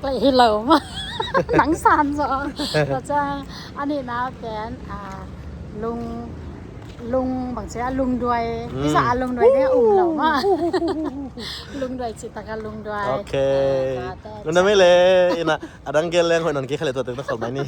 ກເລະເຮັດເລີມ ໜັງສານສອງ ເຈົ້າ. ອັນນີ້ນະແຟນ ອ່າ ລຸງ ລຸງ ບາງເທື່ອລຸງດວຍ ອືມ ວິຊາລຸງດວຍເນຍ ອຸ້ມເຮົາມາ ລຸງດວຍ ຊິຕາກາລຸງດວຍ. ໂອເຄ ເອີ ເຈົ້າ ເຈົ້າ ເງິນນຳເມເລ ອີນະ ອະດັງເກນແລງ ຫອຍນອນເກຄາເລຕົວເຕັງນະຄອນໄມນີ້.